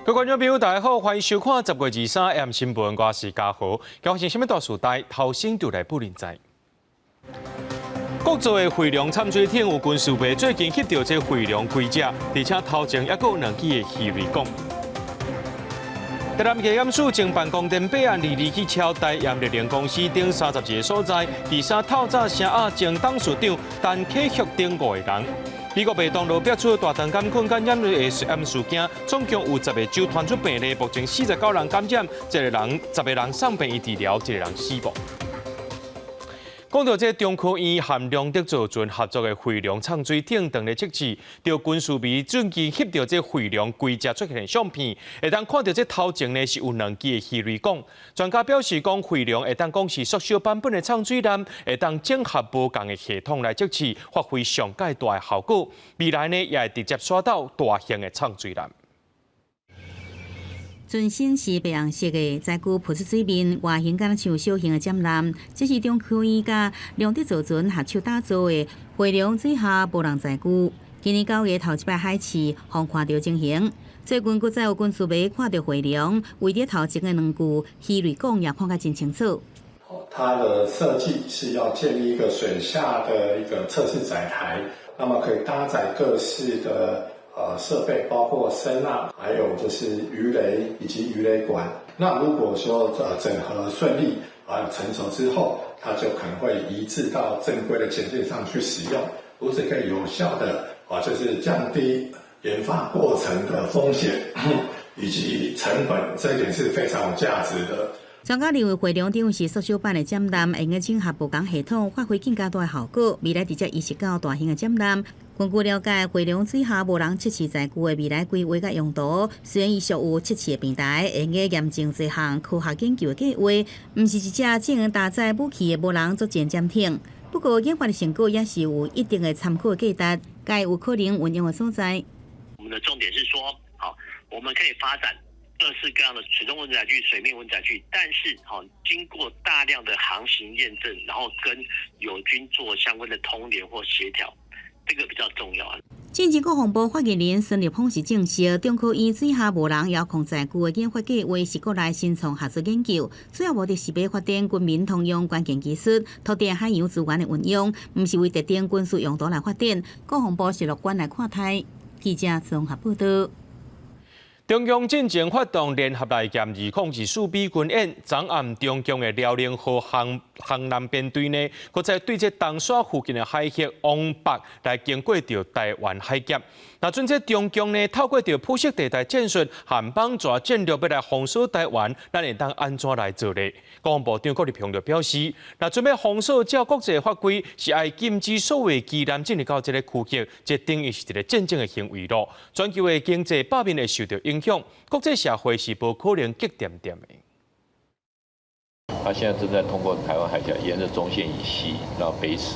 各位觀眾朋友，大家好，歡迎收看10月23 AM 新聞，我是嘉豪。發生啥物大事代，頭先就來報恁知。國造的飛龍潛水艇有軍事迷最近翕著這飛龍規隻，而且頭前猶閣有兩支的魚雷管。台南地檢署偵辦光電八案，二二去敲台鹽熱能公司等31個所在，第三透早聲押前董事長陳啟旭等五個人。美國麥當勞爆出大腸桿菌感染的事件，總共有10個州傳出病例，目前49人感染，一個人10個人送病院治療，一個人死亡。講到這中科院和龍德造船合作的飛龍潛水艇，當咧測試，著軍事迷最近翕著這飛龍規隻出現的相片，會當看著這頭前呢是有兩支的魚雷管。專家表示講，飛龍會當講是縮小版本的潛水艦，會當整合無仝的系統來測試，發揮上蓋大的效果。未來呢，也會直接刷到大型的潛水艦。全身是白紅色的，載具浮出水面，外形敢若像小型的潛艦。這是中科院佮龍德造船合手打造的飛龍水下無人載具。今年9月頭一擺海試，予看著情形。最近閣再有軍事迷看著飛龍，圍著頭前的兩具魚雷管也看甲真清楚。它的設計是要建立一個水下的一個測試載台，那麼可以搭載各式的設備，包括聲納，還有就是魚雷以及魚雷管。那如果說整合順利啊成熟之後，它就可能會移置到正規的潛艦上去使用，如此可以有效的啊，就是降低研發過程的風險以及成本，這一點是非常有價值的。專家認為，飛龍等於是縮小版的潛艦，會用整合無仝系統，發揮更加大的效果。未來直接移植到大型的潛艦。根據了解，飛龍水下無人測試載具的未來規劃佮用途，雖然伊屬有測試的平台，會用驗證這項科學研究的計劃，毋是一隻只能搭載武器的無人作戰潛艇。不過，研發的成果也是有一定的參考價值，該有可能運用的所在。我們的重點是說，好，我們可以發展各式各樣的水中運載具、水面運載具，但是，好，經過大量的航行驗證，然後跟友軍做相關的通聯或協調，這個比較重要。進前國防部發言人孫立峰是證實，中科院水下無人遙控載具的研發計劃是國內新創學術研究，主要目的是欲發展軍民通用關鍵技術，拓展海洋資源的運用，毋是為特定軍事用途來發展。國防部是樂觀來看待。記者綜合報道。中共進前發動聯合來劍2024美軍演，昨暗中共的遼寧號航航南編隊呢，閣再對這東沙附近的海域往北來經過著臺灣海峽。若準這中共呢，透過著灰色地帶戰術和綁蛇戰略欲來封鎖臺灣，咱會當按怎來做咧？國防部長郭立雄就表示，若準欲封鎖，照國際法規是愛禁止所有機艦進入到這個區域，這等於是一個戰爭的行為囉。全球的經濟罷免會受著影響，國際社會是無可能激恬恬的。他現在正在通過台灣海峽，沿着中線以西，然後北駛。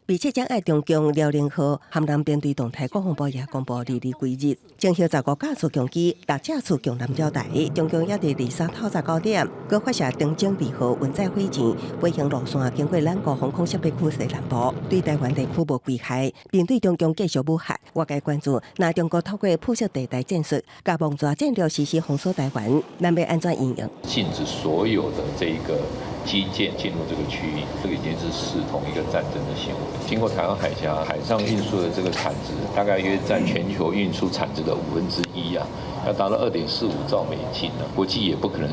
為切掌握中共遼寧號航南編隊動態，國防部也公布二二幾日，前後15架次共機，六架次共艦招台，中共也佇23透早9點，閣發射長征2號運載火箭，飛行路線經過咱國防空識別區西南部，對臺灣地區無危害，並對中共繼續武嚇。外界關注，若中國透過灰色地帶戰術，佮網蛇戰略實施封鎖臺灣，咱欲按怎因應？禁止所有的這一個機艦進入這個區域，這個已經是視同一個戰爭的行為。經過台灣海峽海上運輸的這個產值，大概約佔全球運輸產值的1/5啊，要達到2.45兆美金啊，國際也不可能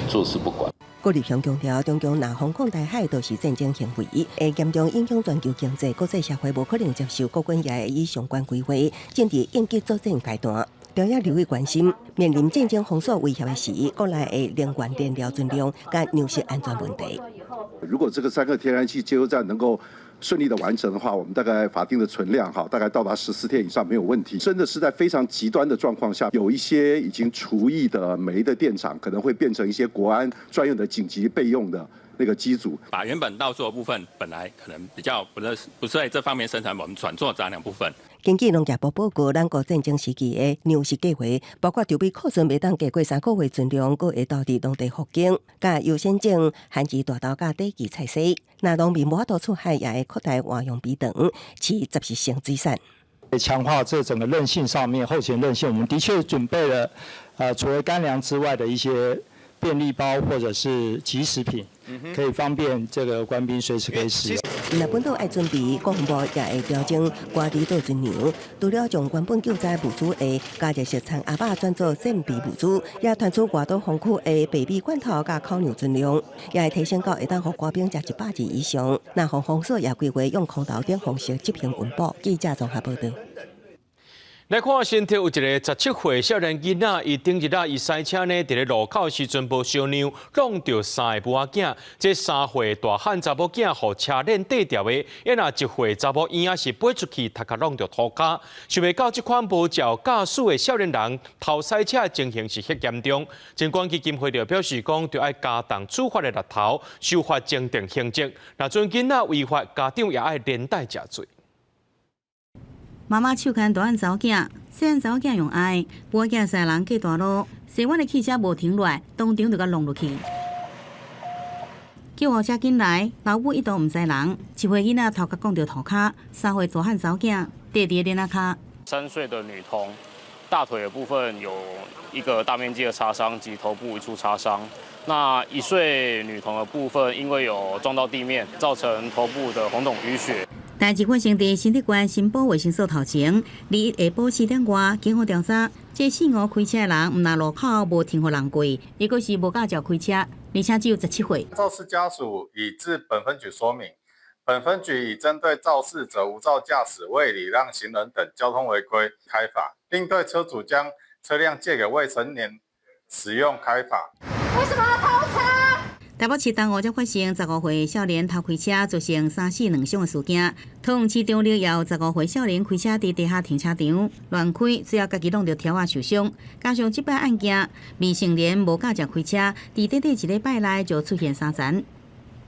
坐視不管。郭立雄強調，中共若封控台海都是戰爭行為，會嚴重影響全球經濟，國際社會無可能接受，國軍也會依相關規劃進入應急作戰階段。朝野立委關心，面臨戰爭封鎖威脅的時，國內的能源電料存量佮糧食安全問題。如果這個三個天然氣接收站能夠順利的完成的話，我們大概法定的存量哈，大概到達14天以上沒有問題。真的是在非常極端的狀況下，有一些已經除役的煤的電廠，可能會變成一些國安專用的緊急備用的那個機組。把原本稻作部分本來可能比較不是在這方面生產，我們轉做雜糧部分。根據農業部報告，咱國戰爭時期的糧食計劃，包括儲備庫存袂當加過3個月存量，閣會投佇農地復耕，佮優先種旱季大豆佮短期菜蔬。若農民無法度出海，也會擴大外用魚塘，飼雜食性水產。強化這整個韌性上面，後勤韌性，我們的確準備了除了乾糧之外的一些便利包或者是即食品，可以方便這個官兵隨時可以使用。若本島愛準備，國防部也會調整外離島軍糧，除了將原本救災物資的加熱食餐盒仔轉做戰備物資，也傳出外島防區的白米罐頭佮口糧存量，也會提升到會當予官兵食100日以上。南方封鎖也規劃用空投等方式執行運補。記者綜合報道。來看新竹有一个17歲少年囡仔，伊頂日啊，伊駛車呢，佇咧路口時陣無相讓，挵著三个母仔囝。這3歲大漢查某囝予車鏈綴牢的，伊若1歲查某嬰仔是飛出去，頭殼挵著塗跤。想袂到這款無照駕駛的少年人偷駛車的情形是遐嚴重。疾管基金會就表示講，著愛加重處罰的力頭，修法增訂刑責。若準囡仔違法，家長也愛連帶食罪。媽媽手牽大漢查某囝，細漢查某囝用愛，母仔囝三人過大路，西彎的汽車無停落來，當場就共挵落去。救護車緊來，老母一度毋知人，1歲囡仔頭殼摃著塗跤，3歲大漢查某囝綴佇咧鏈仔跤。 3歲的女童，大腿的部分有一個大面積的擦傷及頭部一處擦傷。那1歲女童的部分，因為有撞到地面，造成頭部的紅腫淤血。代誌發生佇新竹縣新埔衛生所頭前，21下晡4點外，警方調查，這四五開車的人毋但路口無停予人過，抑閣是無駕照開車，而且只有17歲。肇事家屬已至本分局說明，本分局已針對肇事者無照駕駛、未禮讓行人等交通違規開罰，並對車主將車輛借給未成年使用開罰。為什麼要偷車？台北市東湖才發生15歲少年偷開車，造成三死兩傷的事件。桃園市中壢也有15歲少年開車佇地下停車場亂開，最後家己挵著柱仔受傷。加上這擺案件，未成年無駕照開車，佇短短一禮拜內就出現三層。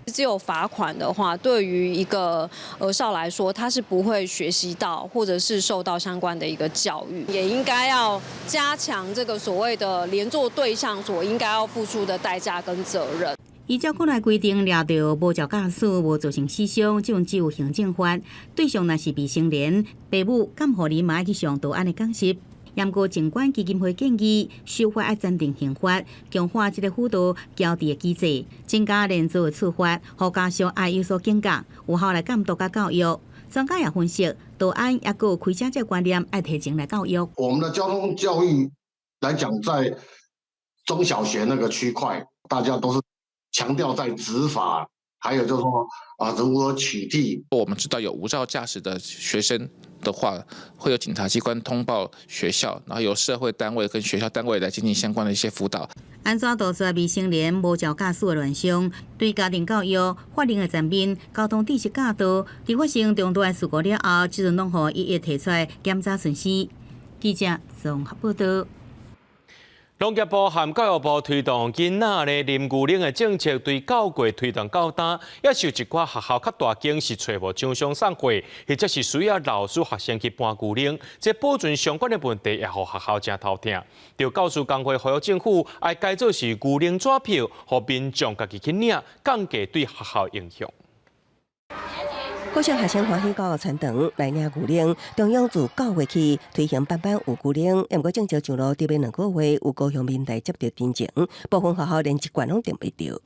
只有罰款的話，對於一個兒少來說，他是不會學習到，或者是受到相關的一個教育，也應該要加強這個所謂的連坐對象所應該要付出的代價跟責任。依照國內規定，掠著無照駕駛、無造成死傷，這種只有行政罰。對象若是未成年，爸母監護人嘛愛去上道安的講習。毋過疾管基金會建議，修法愛增訂刑罰，強化這個輔導矯治的機制，增加連坐的處罰，予家屬愛有所警覺，有效來監督佮教育。專家也分析，道安抑閣有開車這個觀念愛提前來教育。我們的交通教育來講，在中小學那個區塊，大家都是強調在執法，還有就是說啊，如何取締。我們知道有無照駕駛的學生的話，會有警察機關通報學校，然後由社會單位跟學校單位來進行相關的一些輔導。按怎杜絕未成年無照駕駛的亂象？對家庭教育、法令的層面、交通知識教導，佇發生重大的事故了後，這陣攏予一一提出來檢查巡視。記者綜合報道。農業部和教育部推動囡仔咧啉牛奶的政策，對九月推動到今，也是有一寡學校較大間是揣無廠商送貨，或者是需要老師學生去搬牛奶，這保存相關的問題也予學校誠頭疼。著教師工會呼籲政府愛改做是牛奶紙票，予民眾家己去領，降低對學校影響。國小學生歡喜到傳堂來領牛奶，中央自9月起推行班班有牛奶，毋過政策上路佇欲2個月，有高雄民代接著陳情，部分學校連一罐攏訂袂著。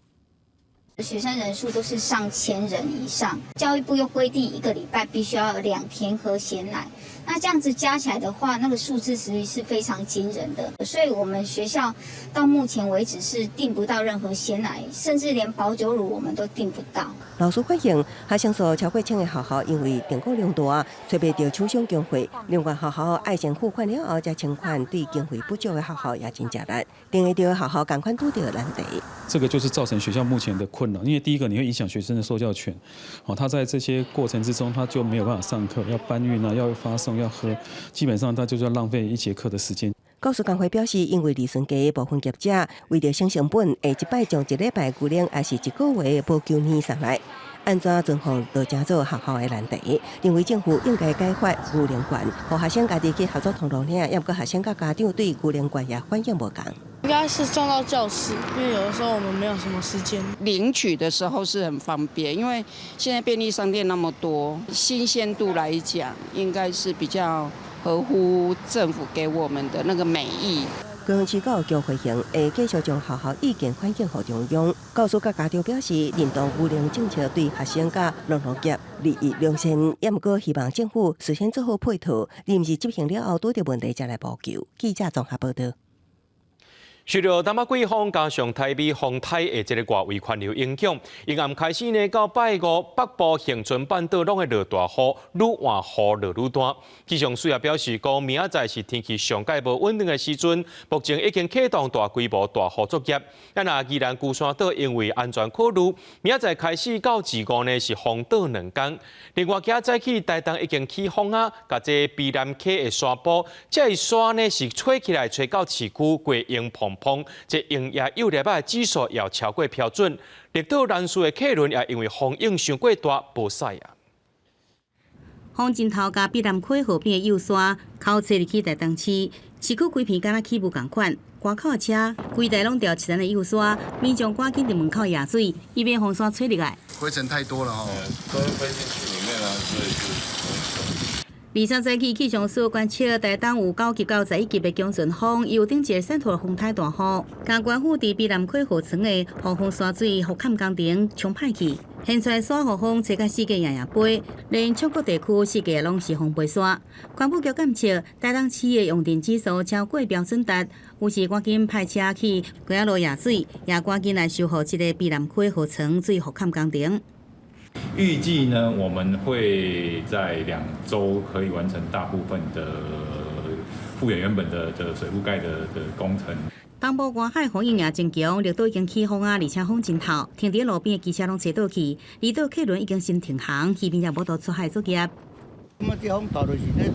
學生人數都是上千人以上，教育部又規定一個禮拜必須要有2天喝鮮奶，那這樣子加起來的話，那個數字實際是非常驚人的。所以，我們學校到目前為止是訂不到任何鮮奶，甚至連保久乳我們都訂不到。老師反映，學生數超過千个學校，因為訂購量大，揣袂著廠商供貨。另外，學校愛先付款了後才請款，對經費不足的學校也真吃力。訂會著學校仝款拄著難題。這個就是造成學校目前的困擾，因為第一個你會影響學生的受教權，哦，他在這些過程之中，他就沒有辦法上課，要搬運啊，要發送，要喝，基本上他就是要浪費一節課的時間。教師工會表示，因為利潤低，部分業者為著省成本，會一擺將一禮拜牛奶，抑是一個月保久奶送來，按怎存放都成做學校的難題。認為政府應該改發牛奶券，予學生家己去合作通路領，抑毋過學生佮家長對牛奶券也反應無仝。應該是送到教室，因為有的時候我們沒有什麼時間。領取的時候是很方便，因為現在便利商店那麼多，新鮮度來講，應該是比較合乎政府給我們的那個美意。高雄市教育局回應，會繼續將學校意見反映予中央。教師佮家長表示，認同牛奶政策對學生佮農農業利益兩善，也毋過希望政府事先做好配套，而毋是執行了後拄著問題才來補救。記者綜合報道。受著東北季風加上台美風台的這个外圍環流影響，𪜶暗開始呢到拜五北部恆春半島攏會落大雨，愈晏雨落愈大。氣象署也表示講，明仔載是天氣上蓋無穩定的時陣，目前已經啟動大規模大雨作業。啊若宜蘭龜山島因為安全考慮，明仔載開始到二五呢是封島兩工。另外，今早起台東已經起風啊，共這卑南溪的沙埔，這个沙呢是吹起來吹到市區規湧澎澎，這螢夜幼粒仔指數也超過標準。綠島蘭嶼的客輪也因為風湧傷過大，無駛啊。風陣頭佮卑南溪河邊的幼沙，口吹入去台東市，市區規片敢若起霧仝款，關口的車規台攏著沏層的幼沙，民眾趕緊佇門口蜈水，以免風沙吹入來。灰塵太多了吼，都飛進去裡面了，所以就。 23早起氣象署觀測台東有9級到11級的強陣風，有頂一个汕頭風颱大雨，共官府佇卑南溪河床的防風沙水復崁工程衝歹去，現在沙予風吹甲四界掖掖飛，連七股地區四界攏是風飛沙。環保局監測台東市的用電指數超過標準值，於是趕緊派車去溪仔路蜈水，也趕緊來修復這个卑南溪河床水復崁工程。預計呢，我們會在2週可以完成大部分的復原原本的水覆蓋的工程。東部外海風雨也真強，綠島已經起風啊，而且風真透，停佇路邊的機車攏吹倒去，離島客輪已經先停航，漁民也無得出海作業。這馬這風大就是咧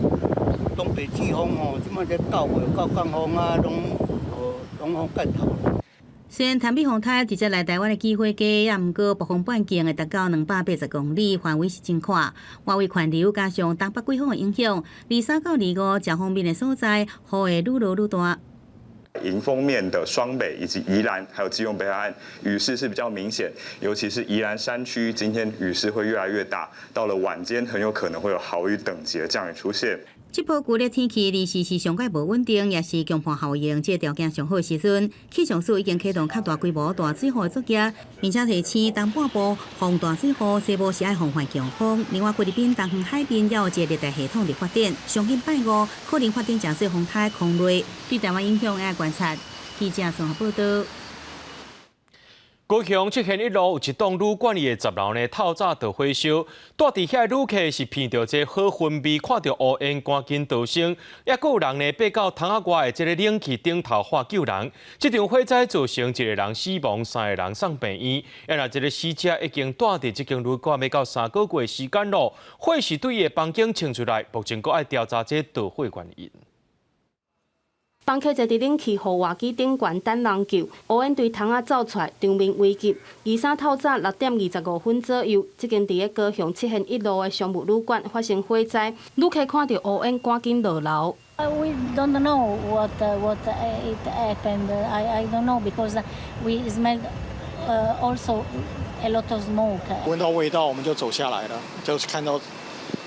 東北季風吼，這馬這9月到降風啊，攏攏風蓋透。雖然潭美風颱直接來台灣的機會低，也毋過暴風半徑會達到280公里，範圍是真闊。外圍環流加上東北季風的影響，23到25強風面的所在，雨會愈落愈大。迎風面的雙北以及宜蘭，還有基隆北海岸雨勢是比較明顯，尤其是宜蘭山區，今天雨勢會越來越大，到了晚間很有可能會有豪雨等級的降雨出現。這波舊日天氣二時是上蓋無穩定，也是強盤效應，這個條件上好的時陣，氣象署已經啟動較大規模大水雨的作業，並且提醒東半部防大水雨，西部是愛防範強風。另外，菲律賓東方海邊也有一个熱帶系統佇發展，上緊拜五可能發展成做風颱空雷，對台灣影響愛觀察。記者綜合報道。高雄七賢一路有一棟旅館的10樓呢，透早著火燒，蹛佇遐旅客是鼻著這火薰味，看著烏煙，趕緊逃生，抑閣有人呢爬到窗仔外的這个冷氣頂頭喊救人。這場火災造成一個人死亡，三個人送病院。啊若這个死者已經蹛佇這間旅館欲到3個月時間咯，火是對伊的房間衝出來，目前閣愛調查這導火原因。房客坐佇冷氣予外機頂懸等人救，烏煙對窗仔走出來，場面危急。23透早6點25分左右，這間佇咧高雄七賢一路的商務旅館發生火災，旅客看著烏煙，趕緊落樓。 We don't know what it happened. I don't know because we smelled also a lot of smoke. 聞到味道，我們就走下來了，就是看到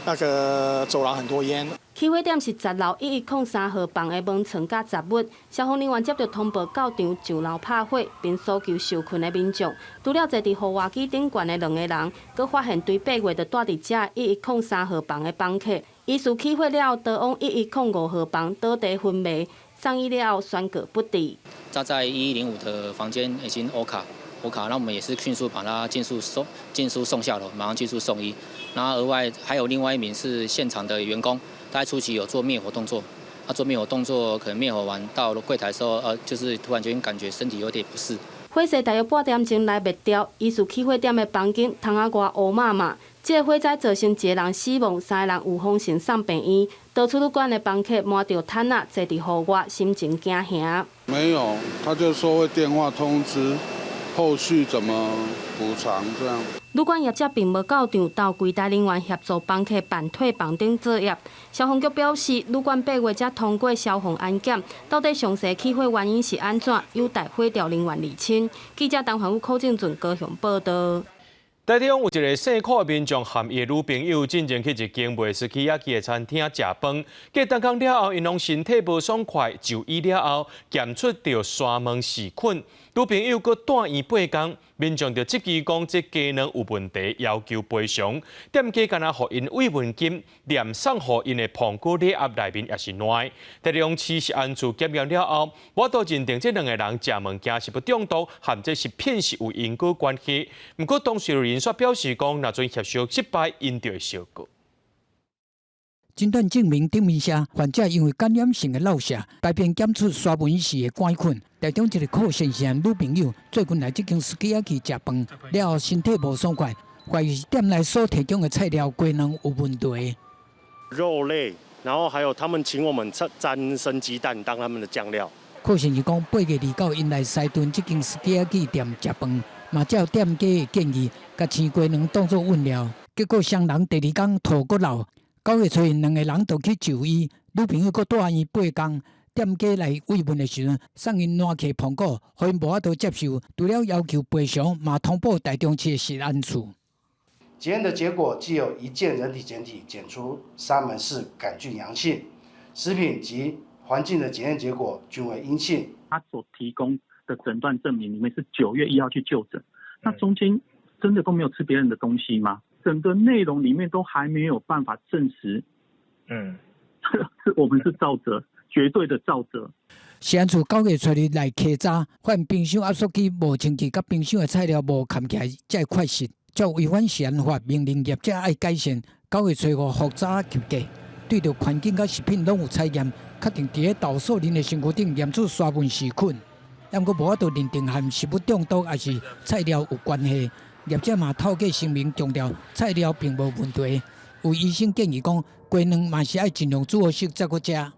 那個走廊很多煙。起火點是10樓1103號房的門窗佮雜物，消防人員接著通報到場上樓拍火，並搜救受困的民眾。除了坐佇戶外機頂懸的兩个人，閣發現對8月就蹛佇遮1103號房的房客，疑似起火了後，逃往1105號房倒地昏迷，送醫了後宣告不治。他在1105的房間已經歐卡歐卡，那我們也是迅速把他盡速送下樓，馬上盡速送醫。然後額外還有另外一名是現場的員工。他在初期有做滅火動作，他做滅火動作，可能滅火完到櫃檯的時候，就是突然間感覺身體有點不適。火勢大約半點鐘來滅掉，疑似起火點的房間窗仔外烏麻麻。這个火災造成一個人死亡，三个人有風險送病院。逃出旅館的房客瞞著毯仔坐佇戶外，心情驚嚇。沒有，他就說會電話通知，後續怎麼補償這樣。旅館業者並無到場，到櫃台人員協助房客辦退房等作業。消防局表示，旅館8月才通過消防安檢，到底詳細起火原因是按怎，有待火調人員釐清。記者陳環宇、柯正俊高雄報道。台中有一个姓柯的民眾和伊的女朋友進前去一間賣 sukiyaki 的餐廳食飯，過當工了後，𪜶攏身體無爽快，就醫了後檢出著沙門氏菌，女朋友閣蹛院8工，民眾就質疑講這雞卵有問題，要求賠償。店家干焦予𪜶慰問金，連送予𪜶的蘋果禮盒內面也是爛的。台中市食安處檢驗了後，無法度認定這兩个人食物件食物中毒，和這食品是有因果關係。毋過當事人煞表示講，若陣協商失敗，𪜶就會相告。診斷證明頂面寫，患者因為感染性的腹瀉，排便檢出沙門氏的桿菌。台中一个柯先生女朋友最近來這間 sukiyaki 食飯，了後身體無爽快，懷疑是店內所提供的菜料雞卵有問題。肉類，然後還有他們請我們沾生雞蛋當他們的醬料。柯先生講，8月29𪜶來西屯這間 sukiyaki 店食飯，嘛照店家的建議，共生雞卵當做溫料，結果雙人第二工吐閣漏。9月初一，兩个人就去就醫，女朋友閣蹛院8工，店家來慰問的時陣，送𪜶爛去蘋果，予𪜶無法度接受，除了要求賠償，嘛通報台中市的食安處。檢驗的結果，既有一件人體檢體檢出沙門氏桿菌陽性，食品及環境的檢驗結果均為陰性。他所提供的診斷證明裡面是9月1號去就診，那中間真的都沒有吃別人的東西嗎？整個內容裡面都還沒有辦法證實，我們是肇責，絕對的肇責。食安處9月初二來稽查，發現冰箱壓縮機無清氣，佮冰箱的菜料無蓋起來，才會缺失，照違反食安法，命令業者愛改善。9月初五複查及格，對著環境佮食品攏有採驗，確定佇咧投訴人的身軀頂驗出沙門氏菌，毋過無法度認定和食物中毒抑是菜料有關係。業者嘛透過聲明強調，菜料並無問題。有醫生建議講，雞卵嘛是愛盡量煮好勢才閣食。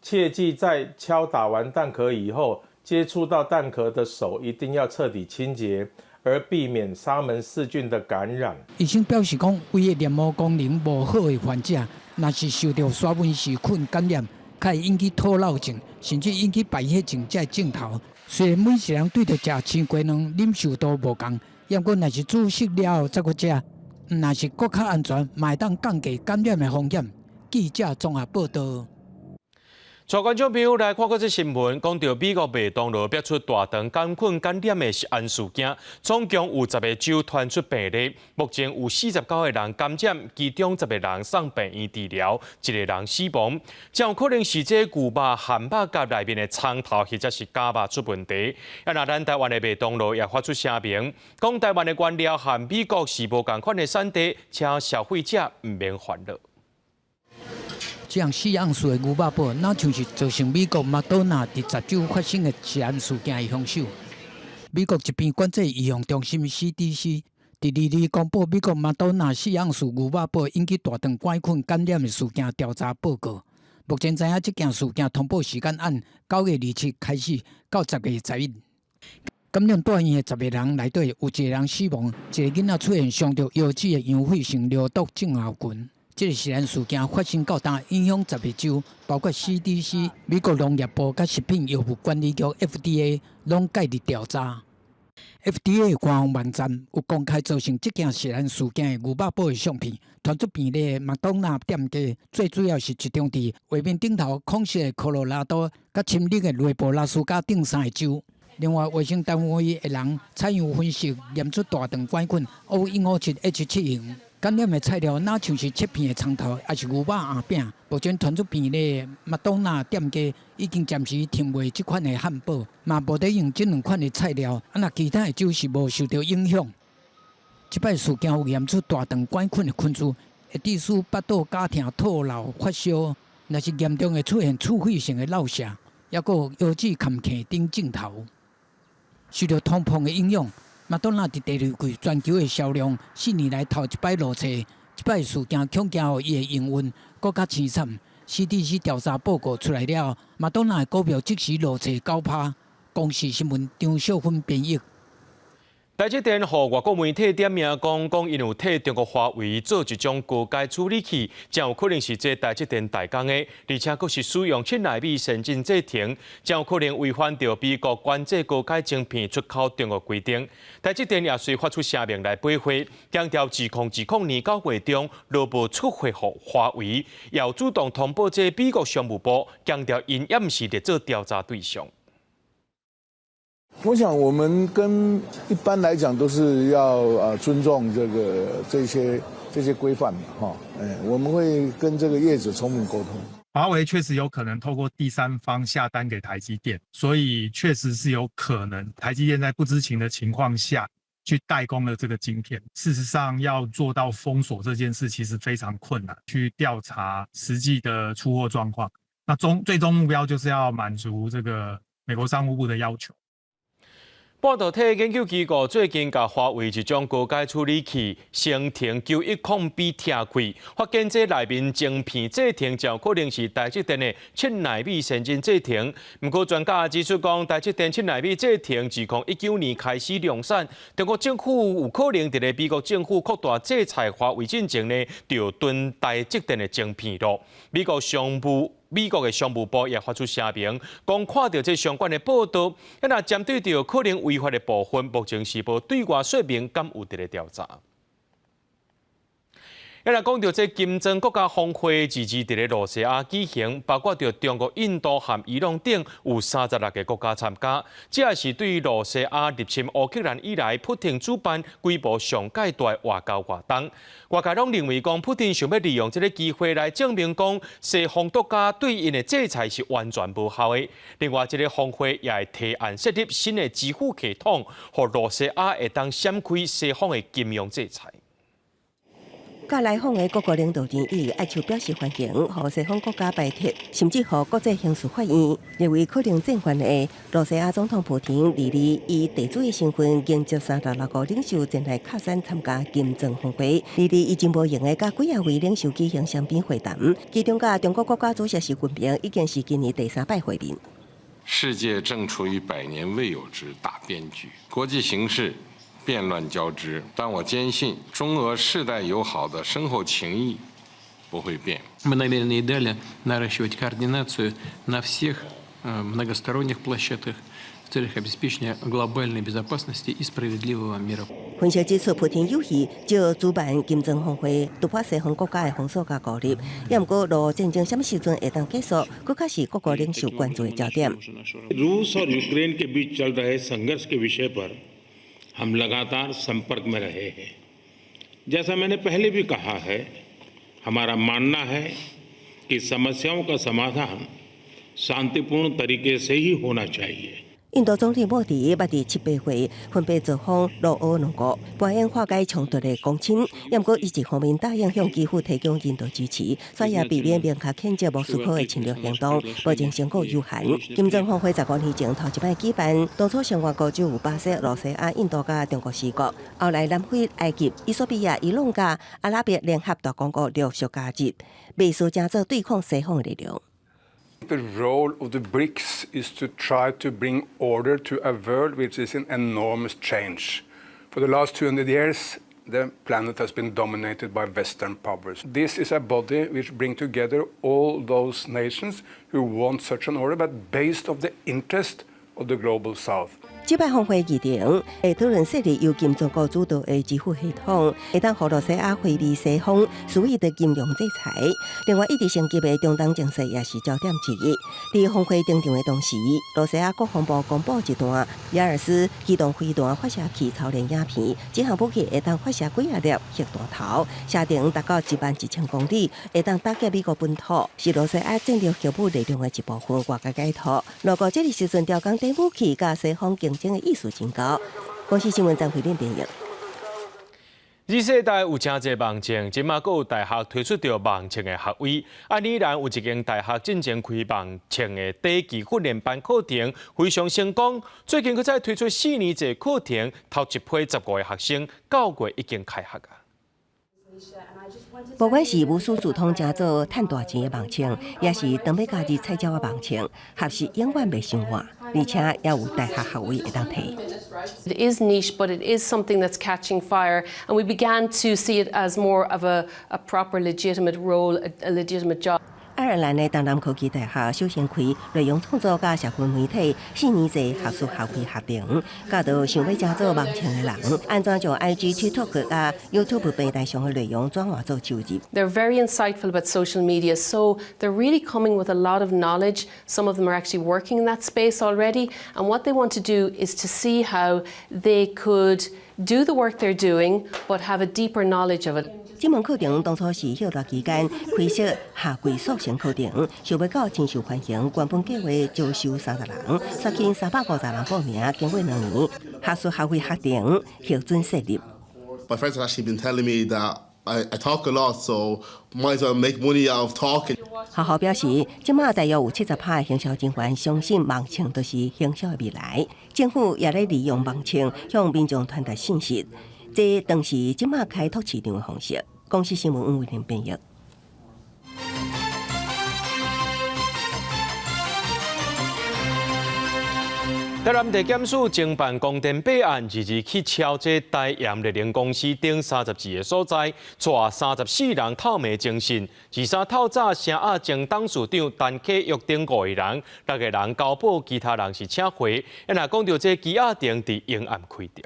切記在敲打完蛋殼以後，接觸到蛋殼的手一定要徹底清潔，而避免沙門氏菌的感染。醫生表示講，胃的黏膜功能無好的患者，若是受著沙門氏菌感染，較會引起吐漏症，甚至引起敗血症這症頭。雖然每一個人對著食生雞卵忍受度無仝，毋過若是煮熟了後才閣食，毋若是閣較安全，嘛會當降低感染的風險。記者綜合報導。帶觀眾朋友來看閣這新聞，講著美國麥當勞爆出大腸桿菌感染的食安事件，總共有10個州傳出病例，目前有49個人感染，其中10個人送病院治療，一個人死亡。真有可能是這牛肉漢堡夾內面的蔥頭或者是絞肉出問題。啊，若咱台灣的麥當勞也發出聲明，講台灣的原料和美國是無仝款的產地，請消費者毋免煩惱。這項4盎司的牛肉堡，若像是造成美國麥當娜佇10州發生的食安事件的兇手。美國疾病管制預防中心 CDC 佇22日公布美國麥當娜4盎司牛肉堡引起大腸桿菌感染的事件調查報告。目前知影這件事件通報時間按9月27開始到10月11。感染蹛院的10個人內底有一個人死亡，一個囡仔出現傷著腰子的陽痱性尿毒症候群。這個食安事件發生到今，影響10個州，包括 CDC、美國農業部佮食品藥物管理局 FDA 攏介入調查。FDA 的官方網站有公開造成這件食安事件的牛肉堡的相片，傳出病例的麥當娜店家，最主要是集中佇畫面頂頭孔色的科羅拉多佮深綠的內布拉斯加頂三個州。另外，衛生單位的人採樣分析，驗出大腸桿菌 O157 H7 型。感染的菜料，若像是切片的蔥頭，抑是牛肉餡餅。目前傳出病例的麥當娜店家已經暫時停賣這款的漢堡，嘛無得用這兩款的菜料。啊，若其他的州是無受著影響。這擺事件有驗出大腸桿菌的菌株，會致使腹肚絞痛、吐漏、發燒，若是嚴重會出現出血性的腹瀉，抑閣有腰子坎坑等症頭。受著通膨的影響。麥當娜佇第二季全球的銷量4年來頭一擺落挫，這擺事件恐驚予伊的營運閣較凄慘。CDC 調查報告出來了後，麥當娜的股票即時落挫9趴。公視新聞張少芬編譯。台積電予外國媒體點名講，講𪜶有替中國華為做一種高階處理器，真有可能是這台積電代工的，而且閣是使用7納米先進製程，真有可能違反著美國管制高階晶片出口中國規定。台積電也隨發出聲明來駁回，強調2020年9月中，攏無出貨予華為，也有主動通報這美國商務部，強調𪜶也毋是咧做調查對象。我想，我們跟一般來講都是要尊重這個這些規範嘛，哈，哎，我們會跟這個業者充分溝通。華為確實有可能透過第三方下單給台積電，所以確實是有可能台積電在不知情的情況下去代工了這個晶片。事實上，要做到封鎖這件事其實非常困難，去調查實際的出貨狀況。那最終目標就是要滿足這個美國商務部的要求。半導體研究機構最近共華為一種高階處理器昇騰910B拆開，發現這內面晶片製程就可能是台積電的7納米先進製程。毋過專家指出講，台積電七納米製程自2019年開始量產，中國政府有可能佇咧美國政府擴大制裁華為進前呢，就囤台積電的晶片囉。美國的商務部也發出聲明，講看著這相關的報道，啊若針對著可能違法的部分，目前是無對外說明，敢有佇咧調查。啊若講著這金磚國家峰會，二二佇咧露西亞舉行，包括著中國、印度和伊朗等有36個國家參加。這也是對露西亞入侵烏克蘭以來，普廷主辦規模上蓋大外交活動。外界攏認為講，普廷想欲利用這个機會來證明講，西方國家對𪜶的制裁是完全無效的。另外，這个峰會也會提案設立新的支付系統，予露西亞會當閃開西方的金融制裁。佮來訪的各國領導人以握手表示歡迎，予西方國家排斥，甚至予國際刑事法院認為可能戰犯的露西亞總統普廷，二二以地主的身份迎接36個領袖前來喀山參加金磚峰會。二二伊真無閒的佮幾仔位領袖舉行雙邊會談，其中佮中國國家主席習近平已經是今年第三擺會面。世界正處於百年未有之大變局，國際形勢變亂交織，但我堅信中俄世代友好的深厚情誼不會變。 Мы намерены и далее наращивать координацию на всех многосторонних площадках в целях обеспечения глобальной безопасности и справедливого мира. 分析指出，普廷有意藉主辦金磚峰會，突破西方國家的封鎖佮孤立。也毋過，俄烏戰爭啥物時陣會當結束，閣較是各國領袖關注的焦點。 रूस और यूक्रेन के बीच चल रहे संघर्ष के विषय पर हम लगातार संपर्क में रहे हैं। जैसा मैंने पहले भी कहा है, हमारा मानना है कि समस्याओं का समाधान शांतिपूर्ण तरीके से ही होना चाहिए। 印度總理莫迪捌佇七八月分別造訪露烏兩國，扮演化解衝突的公親。也毋過，伊一方面答應向基輔提供人道支持，煞也避免明確譴責莫斯科的侵略行動，目前成果有限。金磚峰會15年前頭一擺舉辦，當初成員國只有巴西、露西亞、印度佮中國四國，後來南非、埃及、衣索比亞、伊朗佮阿拉伯聯合大公國陸續加入，袂輸成做對抗西方的力量。 The role of the BRICS is to try to bring order to a world which is in enormous change. For the last 200 years, the planet has been dominated by Western powers. This is a body which brings together all those nations who want such an order, but based on the interest of the global South. 這擺峰會議程會討論設立由金磚國主導的支付系統，會當予露西亞迴避西方所謂的金融制裁。另外，一直升級的中東情勢也是焦點之一。佇峰會登場的同時，露西亞國防部公布一段雅爾斯機動飛彈發射器操練影片，這項武器會當發射幾仔粒核彈頭，射程達到11,000公里，會當打擊美國本土，是露西亞戰略核武力量的一部分。外界解讀，如果這个時陣調降低武器，佮西方競爭的意思真高。公視新聞張惠玲編譯。 Z 世代有誠濟網銃，這馬閣有大學推出著盲槍的學位。愛爾蘭有一間大學進前開盲槍的短期訓練班課程，非常成功。最近閣再推出4年制課程，頭一批15個學生，9月已經開學啊。不管是無師自通成做趁大錢的盲槍，抑是當欲加入菜鳥的盲槍，學習永遠袂傷晚，而且也有大學學位會當提。It is niche, but it is something that's catching fire, and we began to see it as more of a proper, legitimate role, a legitimate job. 愛爾蘭的東南科技大學首先開內容創作佮社群媒體四年制學士學位學程，教導想欲成做網紅的人，按怎將 IG、TikTok 佮 YouTube 平台上的內容轉化做收入。 They're very insightful about social media, so they're really coming with a lot of knowledge. Some of them are actually working in that space already, and what they want to do is to see how they could do the work they're doing, but have a deeper knowledge of it. 這門課程當初是歇熱期間開設夏季速成課程，想欲到真受歡迎，原本計劃招收30人，煞吸350人報名，經過2年，學士學位學程核准設立。 My friends have actually been telling me that I talk a lot, so might as well make money out of talking. 學校表示，這馬大約有70%的行銷人員相信網紅就是行銷的未來。政府也咧利用網紅向民眾傳達信息，這當是這馬開拓市場的方式。公視新聞黃慧玲編譯。台南地檢署偵辦光電弊案，二日去敲這台鹽熱能公司頂32個所在，帶34人透明偵訊。23透早，聲押前董事長陳啟育等5個人，6個人交保，其他人是請回。若講著這羈押庭佇永暗開庭。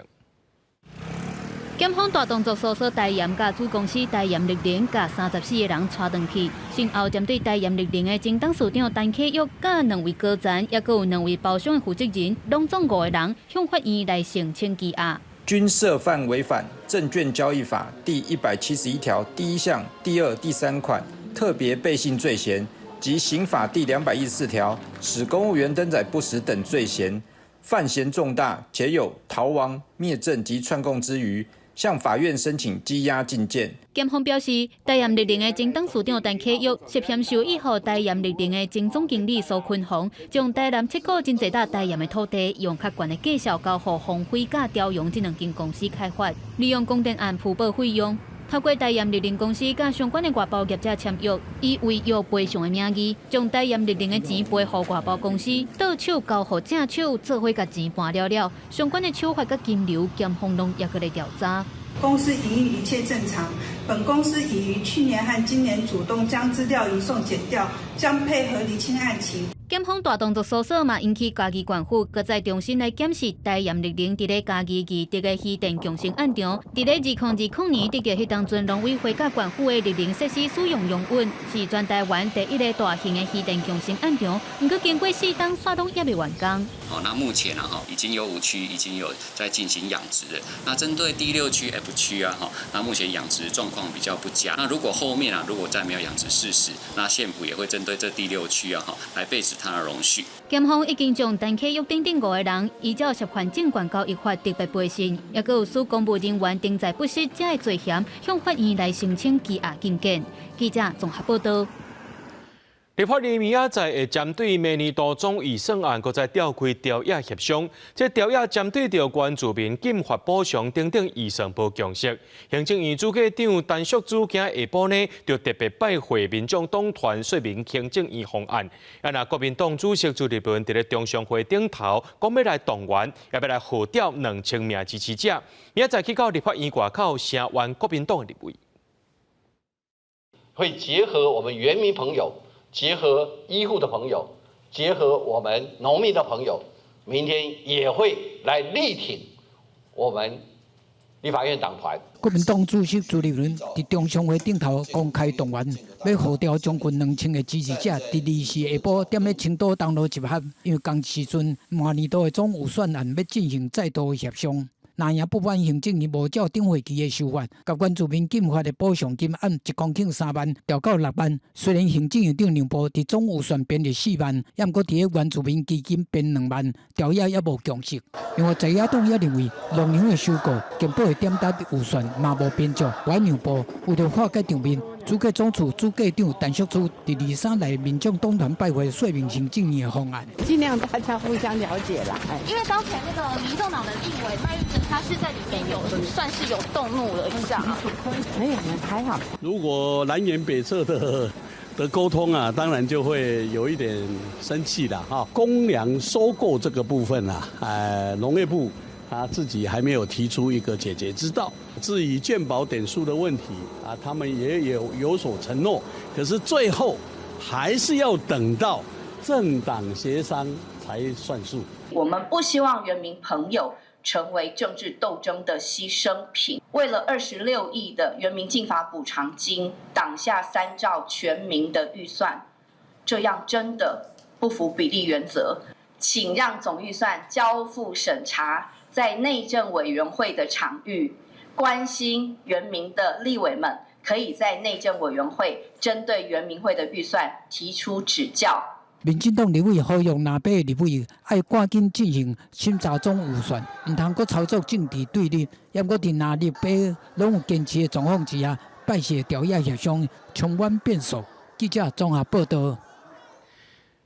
檢方大動作搜索台鹽佮子公司台鹽綠能，共34個人帶轉去。先後針對台鹽綠能的前董事長陳啟育，佮兩位高層，抑閣有兩位包商的負責人，攏總5個人向法院來聲請羈押。均涉犯違反證券交易法第171條第一項第二、第三款特別背信罪嫌及刑法第214條使公務員登載不實等罪嫌，犯嫌重大，且有逃亡、滅證及串供之虞。向法院申請羈押禁見。檢方表示，台鹽綠能的前董事長陳啟育涉嫌授意予台鹽綠能的前總經理蘇坤宏，將台南七股真濟搭台鹽的土地，用較懸的價數交予鴻輝佮朝陽這兩間公司開發，利用光電案鋪報費用，透過台鹽綠能公司佮相關的外包業者簽約，以違約賠償的名義，將台鹽綠能的錢賠予外包公司，倒手交予正手，做伙共錢搬了了。相關的手法佮金流，檢方攏猶閣咧調查。公司營運一切正常。本公司已於去年和今年主動將資料移送檢調，將配合釐清案情。檢方大動作搜索嘛，引起嘉義縣府閣再重新來檢視台鹽綠能佇咧嘉義義德的漁電共生案場，佇咧2020年得著彼當陣農委會佮縣府的綠能設施使用容允，是全台灣第一个大型的漁電共生案場。毋過經過四冬，煞攏猶未完工。哦，那目前啊，哈，已經有5區已經有在進行養殖了。那針對第六區 F 區啊，哈，那目前養殖狀況比較不佳。那如果後面啊，如果再沒有養殖事實，那縣府也會針對這第六區啊，哈，來廢止它的容許。檢方已經將陳啟育等等5個人依照涉犯證券交易法特別陪審，抑閣有使公務人員登載不實這个罪嫌，向法院來聲請羈押禁見。記者綜合報導。立法院明仔載會針對明年度總預算案，閣再召開朝野協商。這朝野針對著原住民禁發補償等等預算無共識。行政院主計長陳淑芷今下晡呢，就特別拜會民眾黨團說明行政院方案。啊，若國民黨主席朱立倫佇咧中常會頂頭講欲來動員，也欲來號召2000名支持者。明仔載去到立法院外口聲援國民黨的立委，會結合我們原民朋友。結合醫護的朋友，結合我們農民的朋友，明天也會來力挺我們立法院黨團。國民黨主席朱立倫佇中常會頂頭公開動員，欲號召將近2000个支持者，佇24下晡踮咧青島東路集合。因為仝時陣明年度的總預算案欲進行再度協商。若贏不滿行政院無照頂會期的修法，共原住民禁發的補償金按1公頃3萬調到6萬。雖然行政院長讓步，佇總預算編入4萬，猶毋過佇咧原住民基金編2萬，朝野猶無共識。另外，在野黨也認為農糧的收購、健保的點單預算嘛無變足，無讓步。為著化解場面，主計總處主計長陳淑芷佇23來民眾黨團拜會說明行政院的方案，盡量大家互相了解啦。因為剛才那個民眾黨的立委麥玉珍，他是在裡面有算是有動怒了一下。沒有，還好。如果南轅北轍的溝通啊，當然就會有一點生氣啦。哈，公糧收購這個部分啊，農業部他自己還沒有提出一個解決之道。至於健保點數的問題啊，他們也有所承諾，可是最後還是要等到政黨協商才算數。我們不希望原民朋友成為政治鬥爭的犧牲品。為了26億的原民禁伐補償金，擋下3兆全民的預算，這樣真的不符比例原則。請讓總預算交付審查，在內政委員會的場域，關心原民的立委們，可以在內政委員會針對原民會的預算提出指教。民進黨立委呼籲藍白立委愛趕緊進行審查總預算，毋通閣操作政治對立。猶閣佇藍綠白攏有堅持的狀況之下，拜四的朝野協商充滿變數。記者綜合報道。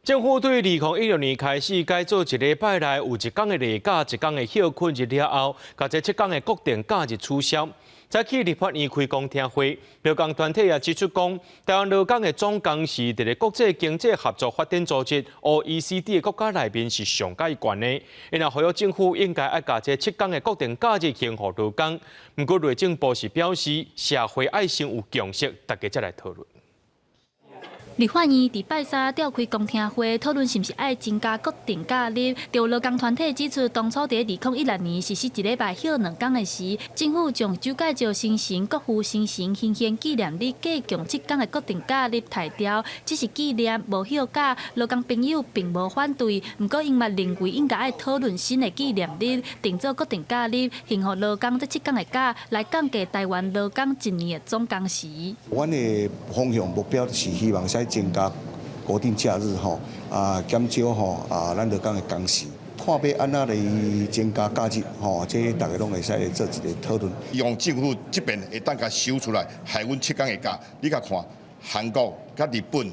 政府對2016年開始改做一禮拜內有一工的例假，一工的歇睏日了後，共這7工的國定假日取消。早起立法院開公聽會，勞工團體也指出講，台灣勞工的總工時佇咧國際經濟合作發展組織 OECD 的國家內面是上蓋懸的，𪜶呼籲政府應該愛共這7工的國定假日還予勞工。毋過內政部是表示，社會愛先有共識，大家才來討論。立法院佇拜三召開公聽會，討論是毋是愛增加國定假日。著勞工團體指出，當初佇2016年實施一禮拜歇兩工的時，政府將蔣介石生辰、國父生辰、行憲紀念日加強7工的國定假日刣掉，只是紀念無歇假。勞工朋友並無反對，毋過𪜶嘛認為應該愛討論新的紀念日，定做國定假日，還予勞工這7工的假，來降低台灣勞工一年的總工時。阮的方向目標是希望使增加國定假日吼，啊減少吼啊咱勞工的工時，看欲按怎來增加假日吼，這逐家攏會使來做一個討論。希望政府這邊會當共收出來，予阮7工的假，你共看韓國佮日本，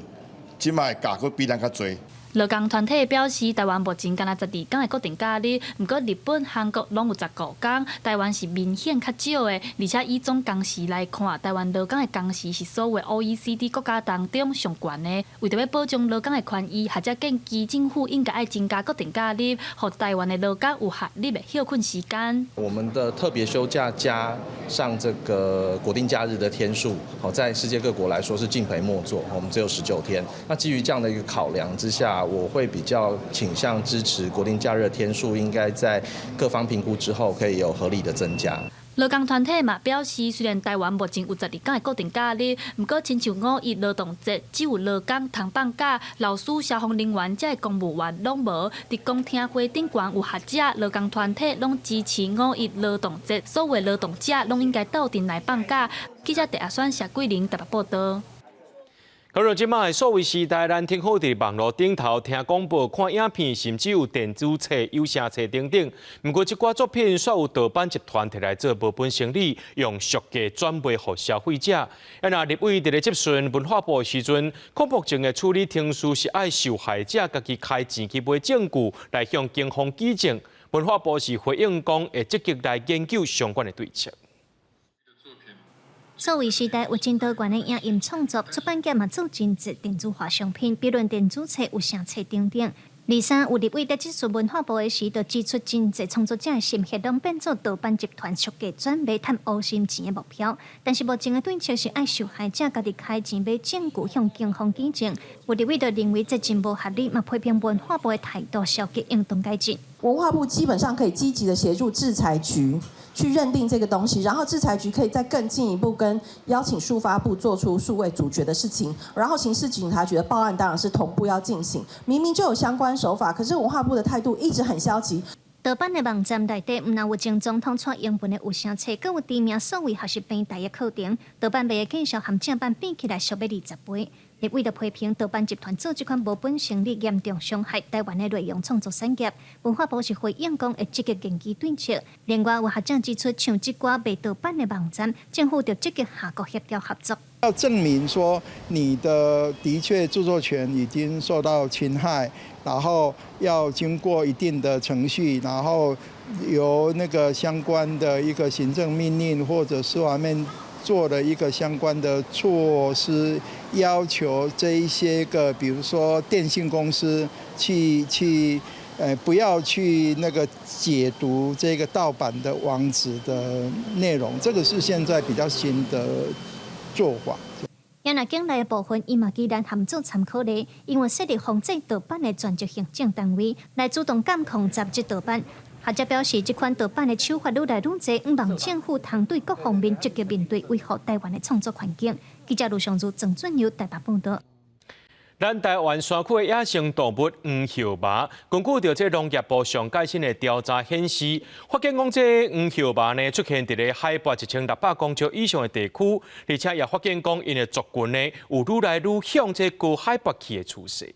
這擺的假閣比咱較濟。勞工團體表示，台灣目前干焦12工的國定假日，毋過日本、韓國攏有15工，台灣是明顯較少的。而且以總工時來看，台灣勞工的工時是所有 OECD 國家當中上懸的。為著欲保障勞工的權益，學者建議政府應該愛增加國定假日，予台灣的勞工有合理的歇睏時間。我們的特別休假加上這個國定假日的天數，好，在世界各國來說是敬陪末座，我們只有19天。那基於這樣的一個考量之下，我會比較傾向支持國定假日天數應該在各方評估之後可以有合理的增加。勞工團體嘛表示，雖然台灣目前有12工的國定假日，毋過親像五一勞動節，只有勞工通放假，老師、消防人員這公務員攏無。佇公聽會頂懸有學者、勞工團體攏支持五一勞動節，所有勞動者攏應該鬥陣來放假。記者鄭阿選、謝桂玲台北報導。到了這擺數位時代，咱天好佇網路頂頭聽廣播、看影片，甚至有電子冊、有聲冊等等。毋過，這寡作品煞有盜版集團提來做無本生意，用俗價轉賣予消費者。啊，若立委佇咧質詢文化部的時陣，講目前的處理程序是愛受害者家己開錢去買證據來向警方舉證。文化部是回應講，會積極來研究相關的對策。數位時代有真多元的影音創作，出版業嘛做真濟電子化商品，比如電子冊、有聲冊等等。二三有立委佇質詢文化部的時，就指出真濟創作者的心血攏變做盜版集團俗價轉賣趁烏心錢的目標。但是目前的對策是愛受害者家己開錢買證據向警方舉證。有立委就認為這真無合理，嘛批評文化部的態度消極，應當改進。文化部基本上可以積極的協助智財局去認定這個東西，然後智財局可以再更進一步跟邀請數發部做出數位阻絕的事情，然後刑事警察局的報案當然是同步要進行。明明就有相關手法，可是文化部的態度一直很消極。盜版的網站內底，毋但有前總統蔡英文的有聲冊，閣有知名數位學習平台的課程。盜版賣的價數和正版比起來，俗欲20倍。立委就批評盜版集團做這款無本生意，嚴重傷害台灣的內容創作產業。文化部是回應講會積極研究對策。另外有學者指出，像這寡賣盜版的網站，政府著積極跨國協調合作。要證明說你的的確著作權已經受到侵害，然後要經過一定的程序，然後由那個相關的一個行政命令或者司法面做了一個相關的措施，要求這一些個，比如說電信公司去不要去那個解讀這個盜版的網址的內容，這個是現在比較新的做法。也若境內的部分，伊嘛期待合作參考例，因為設立防制盜版的專職行政單位來主動監控雜誌盜版。學者表示，這款盜版的手法愈來愈濟，向望政府通對各方面積極面對，維護台灣的創作環境。記者盧尚如、鄭俊友台北報導。咱台灣山區的野生動物黃鴞鴟，根據著這農業部上蓋新的調查顯示，發現講這黃鴞鴟呢出現佇咧海拔1600公尺以上的地區，而且也發現講𪜶的族群呢有愈來愈向這高海拔去的趨勢。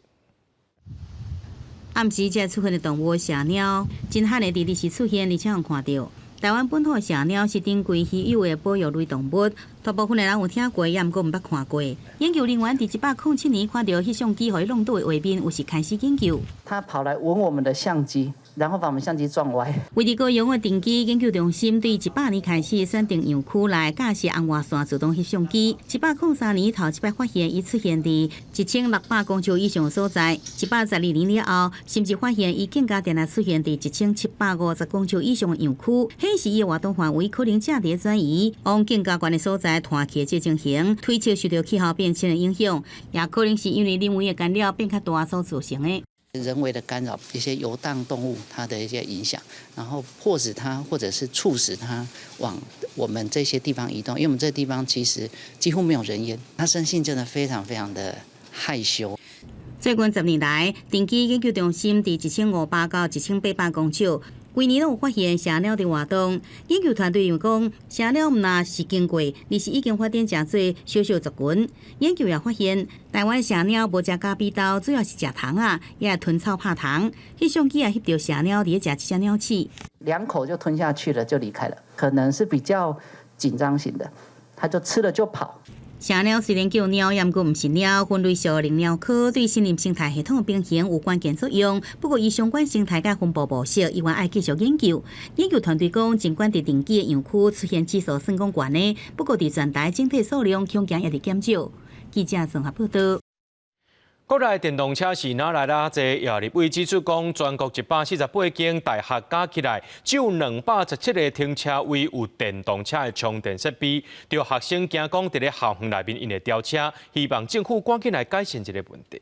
暗時才出現的動物鴞鳥，真罕會佇日時出現，而且予看著。台灣本土的鴞鳥是珍貴稀有的保育類動物，大部分的人有聽過，也毋過毋捌看過。研究人員佇107年看著翕相機予伊弄倒的畫面，有時開始研究。他跑來聞我們的相機，然後把我們相機撞歪。位佇高雄的登基研究中心，對100年開始選定樣區來架設紅外線自動翕相機。103年頭一擺發現，伊出現佇1600公尺以上所在。112年了後，甚至發現伊更加定定出現佇1750公尺以上的樣區，顯示伊的活動範圍可能正佇轉移，往更加懸的所在拖去這情形，推測受到氣候變遷的影響，也可能是因為人為的干擾變較大所造成的。人為的干擾，一些遊蕩動物它的一些影響，然後迫使它或者是促使它往我們這些地方移動，因為我們這個地方其實幾乎沒有人煙，它生性真的非常非常的害羞。最近10年來，登基研究中心佇1500到1800公尺，規年攏有發現鴞鳥佇活動。研究團隊認為講，鴞鳥毋但是經過，而是已經發展成做小小族群。研究也發現，台灣鴞鳥無食咖啡豆，主要是食蟲仔，也會吞草拍蟲。翕相機也翕著鴞鳥佇咧食這隻鳥鼠，兩口就吞下去了，就離開了。可能是比較緊張型的，他就吃了就跑。鴞鳥雖然叫鳥，也毋過毋是貓，分類屬靈貓科，對森林生態系統平衡有關鍵作用。不過，伊相關生態佮分布模式，依然愛繼續研究。研究團隊講，儘管佇登基的樣區出現指數算講懸的，不過佇全台整體數量恐驚也佇減少。記者綜合報導。國內電動車是哪來啦？濟也立委指出講，全國148間大學加起來，只有217個停車位有電動車的充電設備。著學生驚講，佇咧校園內面𪜶會掉車，希望政府趕緊來改善這個問題。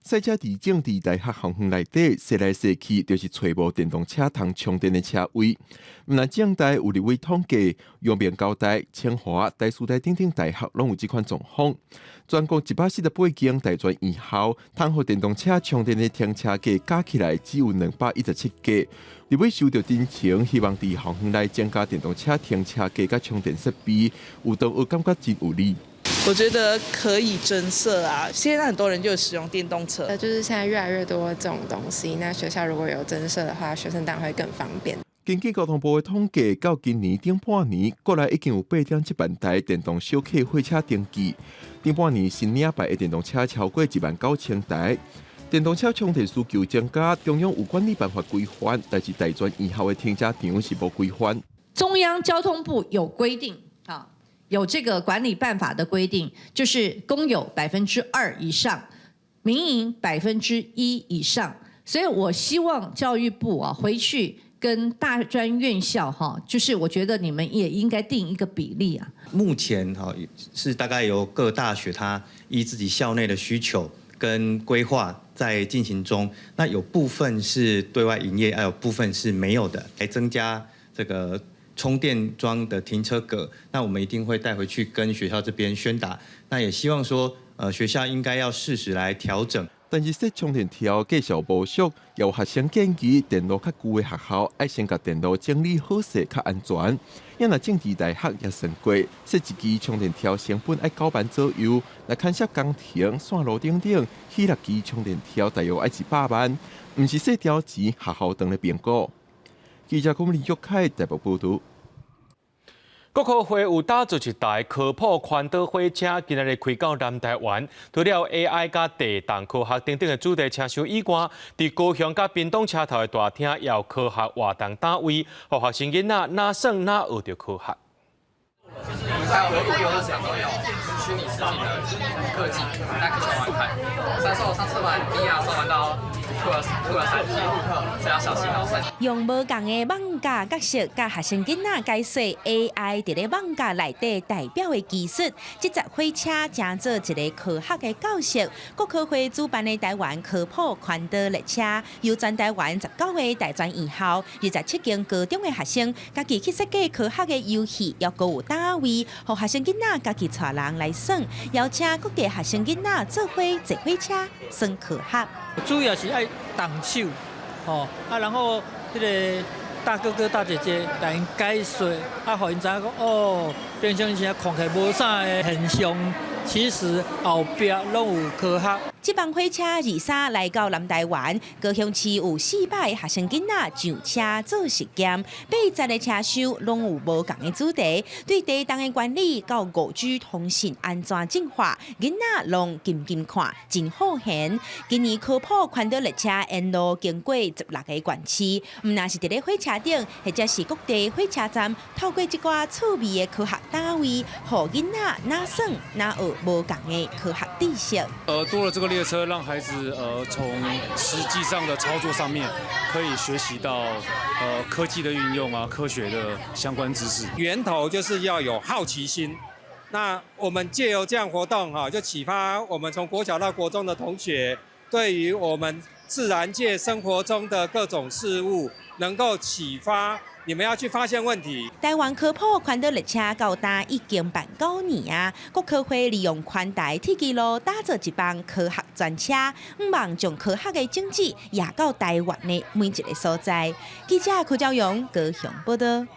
賽車佇政治大學校園內底，踅來踅去，就是揣無電動車通充電的車位。毋但政大有立委統計，陽明交大、清華、台師大等等大學攏有這款狀況。全國148間大專院校，通予電動車充電的停車格加起來只有217個。立委收著陳情，希望佇校園內增加電動車停車格佮充電設備，有同學感覺真有理。我覺得可以增設啊！現在很多人就使用電動車，就是現在越來越多這種東西，那學校如果有增設的話，學生當然會更方便。根據交通部的統計，到今年頂半年，國內已經有8.7萬台電動小客貨車登記。頂半年新領牌的電動車超過1萬9千台。電動車充電需求增加，中央有管理辦法規範，但是大專院校的停車場是無規範。中央交通部有規定啊。有這個管理辦法的規定，就是公有2%以上，民營1%以上。所以我希望教育部啊回去跟大專院校哈，就是我覺得你們也應該定一個比例啊。目前哈是大概由各大學它依自己校內的需求跟規劃在進行中，那有部分是對外營業，還有部分是沒有的，來增加這個充電樁的停車格，那我們一定會帶回去跟學校這邊宣達。那也希望說，學校應該要適時來調整。但是設充電條繼續無俗，有學生建議電路較舊的學校愛先共電路整理好勢較安全。也若政治大學也算過，設一支充電條成本愛9萬左右，若牽涉工程、線路等等，起六支充電條大約愛100萬，毋是細條錢，學校當咧評估。記者郭林玉凱台北報導。國科會有打造一台科普環島火車，今仔日開到南台灣。除了 AI 佮地動科學等等的主題車廂以外，佇高雄佮屏東車頭的大廳也有科學活動單位，予學生囡仔哪耍哪學著科學。就是有遊樂場都有虛擬實境的科技，大家可以玩玩看。上次我上次玩 VR 時玩到吐了3次，所以要小心哦。用無仝的艋舺角色，佮學生囡仔解說 AI 佇咧艋舺內底代表的技術，這節火車成做一個科學的教室。國科會主辦的台灣科普環島列車，由全台灣19個大專院校、27間高中的學生，家己去設計科學的遊戲，猶閣有單位，予學生囡仔家己帶人來耍，邀請各地學生囡仔做伙坐火車耍科學。主要是愛動手，吼啊，然後彼个大哥哥大姐姐來𪜶解說，啊，予𪜶知影講哦，平常時看起來無啥的現象，其實後壁攏有科學。這班火車23來到南台灣，高雄市有400個學生囡仔上車做實驗，80個車廂攏有無仝的主題，對地動的原理到5G 通信安怎進化，囡仔攏緊緊看，真好閒。今年科普環島列車沿路經過16個縣市，毋但是佇咧火車頂，或者是各地火車站，透過這寡趣味的科學單位，予囡仔若耍若學無仝的科學知識。多了這個列車，讓孩子從實際上的操作上面可以學習到科技的運用啊，科學的相關知識。源頭就是要有好奇心。那我們借由這樣活動哈，就啟發我們從國小到國中的同學，對於我們自然界生活中的各種事物，能夠啟發你們要去發現問題。台灣科普環島列車到今已經辦9年啊，國科會利用環台鐵支路打造一班科學專車，向望將科學的種子掖到台灣的每一個所在。記者柯昭勇高雄報道。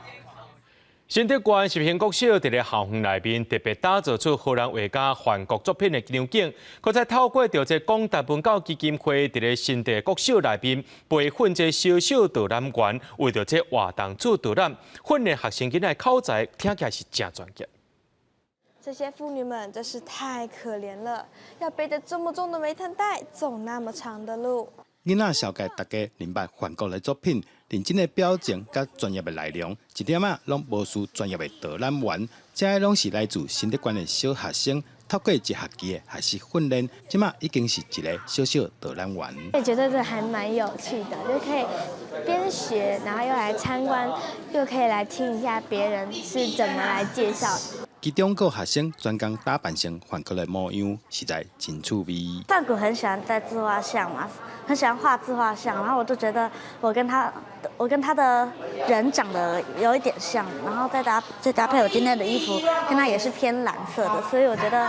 新竹縣十興國小佇咧校園內面特別打造出荷蘭畫家梵谷作品的場景，閣再透過著這廣達文教基金會佇咧新竹國小內面培訓這小小導覽員，為著這活動做導覽，訓練學生囡仔的口才，聽起來是誠專業。這些婦女們真是太可憐了，要背着這麼重的煤炭袋走那麼長的路。囡仔紹介大家認捌梵谷的作品，認真的表情佮專業的內容，一點仔攏無輸專業的導覽員。這攏是來自新竹縣的小學生，透過一學期的學習訓練，這馬已經是一個小小導覽員。我覺得這還蠻有趣的，就可以邊學，然後又來參觀，又可以來聽一下別人是怎麼來介紹。其中閣有學生專工打扮成梵谷的模樣，實在真趣味。梵谷很喜歡帶自畫像嘛，很喜歡畫自畫像，然後我就覺得我跟他的人長得有一點像，然後再搭配我今天的衣服，跟他也是偏藍色的，所以我覺得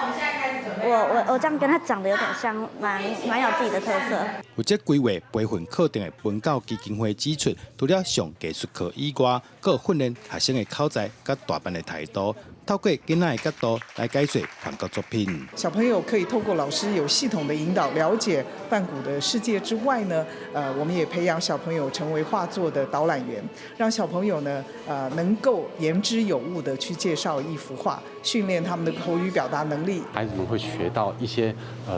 我這樣跟他長得有點像，蠻有自己的特色。負責規劃培訓課程的文教基金會指出，除了上藝術課以外，閣訓練學生的口才佮大班的態度。透過囡仔的角度來解說梵谷作品。小朋友可以透過老師有系統的引導，了解梵谷的世界之外呢，我們也培養小朋友成為畫作的導覽員，讓小朋友呢，能夠言之有物的去介紹一幅畫，訓練他們的口語表達能力。孩子們會學到一些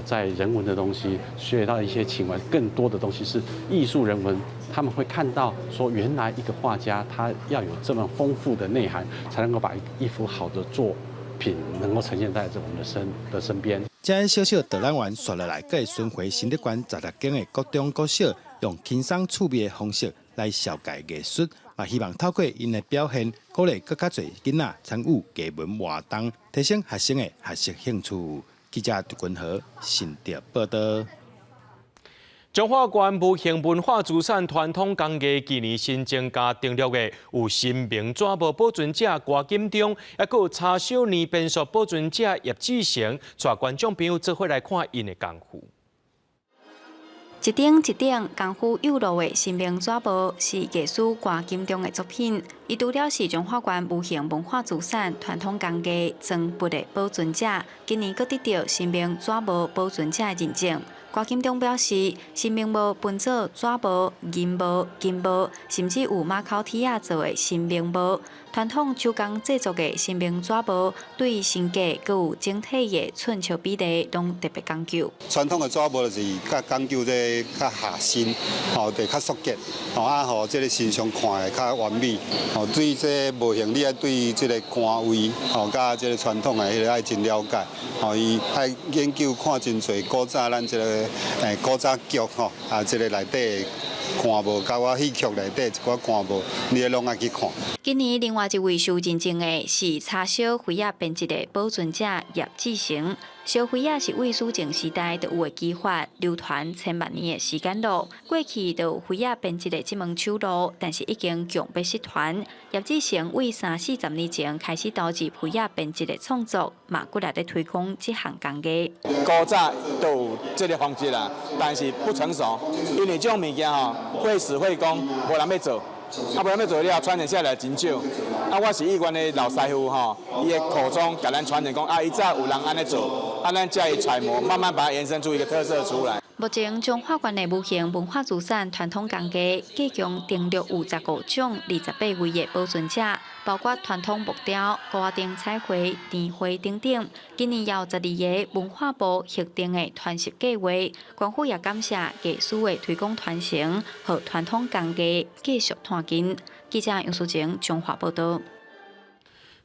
在人文的東西，學到一些情懷，更多的東西是藝術人文。他們會看到說，原來一個畫家他要有這麼豐富的內涵，才能夠把一幅好的作品能夠呈現在這我們的身邊。這小小導覽員紲落來，閣會巡迴新竹縣16間的國中國小，用輕鬆趣味的方式來紹介藝術，嘛希望透過𪜶的表現，鼓勵閣較濟囡仔參與藝文活動，提升學生的學習興趣。記者杜君和新竹報道。彰化縣無形文化資產傳統工藝今年新增加登錄的有神明紙帽保存者郭金忠，抑閣有叉燒年變術保存者葉志成，帶觀眾朋友做伙來看𪜶的功夫。一頂一頂功夫有路的神明紙帽是藝師郭金忠的作品。伊除了是彰化縣無形文化資產傳統工藝裝筆的保存者，今年閣得著神明紙帽保存者的認證。郭金忠表示，神明帽分做紙帽、銀帽、金帽，甚至有馬口鐵仔做的神明帽。傳統手工製作的新明紙帽，對身價閣有整體的寸尺比例攏特別講究。傳統的紙帽就是較講究這較下身，吼，就較縮結，吼啊，予這个形象看會較完美。吼，對這模型，你愛對這个官位，吼，佮這个傳統的彼个愛真了解。吼，伊愛研究看真濟古早咱這个古早劇吼，啊，這个內底官帽，佮我戲曲內底一寡官帽，你攏愛去看。今年另外一位受認證的是柴燒花仔編織的保存者葉志成。燒花仔是對史前時代就有的技法，流傳千萬年的時間咯。過去就有花仔編織的這門手路，但是已經強欲失傳。葉志成對三四十年前開始投入花仔編織的創作，嘛骨力咧推廣這項工藝。古早都有這个方式啦，但是不成熟，因為這種物件吼，費時費工，無人欲做。啊，無人欲做了，傳承下來真少。啊，我是以阮的老師傅吼，伊的口中共咱傳承講，啊，以前有人按呢做，啊，咱才會揣摩，慢慢把它延伸出一個特色出來。目前彰化縣的無形文化資產傳統工藝，計共登錄有15種、28位的保存者，包括傳統木雕、糊仔頂彩繪、年畫等等。今年有12个文化部核定的傳習計劃，官府也感謝藝術的推廣傳承予傳統工藝繼續傳承。記者楊淑晴彰化報道。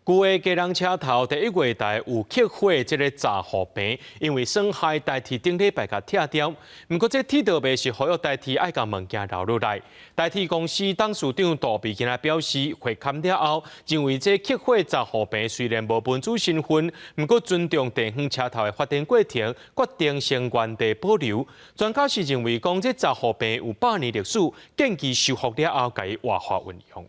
舊的基隆車頭佇一月台有刻畫這个雜貨棚，因為損害台鐵頂禮拜共拆掉。毋過這鐵道迷是呼籲台鐵愛共物件留落來。台鐵公司董事長杜必今仔表示，會勘了後，認為這刻畫雜貨棚雖然無文資身份，毋過尊重地方車頭的發展過程，決定先原地保留。專家是認為講，這雜貨棚有百年歷史，建議修復了後，共伊活化運用。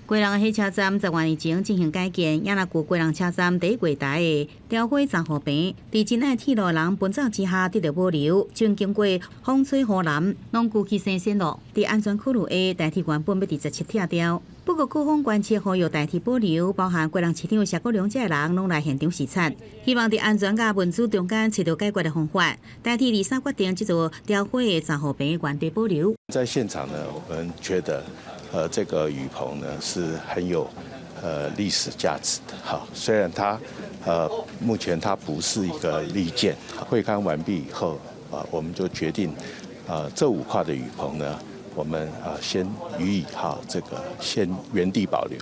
基隆火車站十外年前進行改建，也若舊基隆車站第一月台的雕花雜貨棚，佇真愛鐵路的人奔走之下得到保留。正經過風吹雨淋，攏舊去生線路，佇安全考慮下，台鐵原本欲佇17拆掉。不過各方關切呼籲台鐵保留，包含基隆市長謝國樑這个人攏來現場視察，希望佇安全佮文資中間揣著解決的方法。台鐵23決定這座雕花的雜貨棚原地保留。在現場呢，我們覺得，這個雨棚呢是很有歷史價值的。哈，雖然它目前它不是一個立件。會勘完畢以後，啊，我們就決定，這五塊的雨棚呢，我們啊先予以哈這個先原地保留。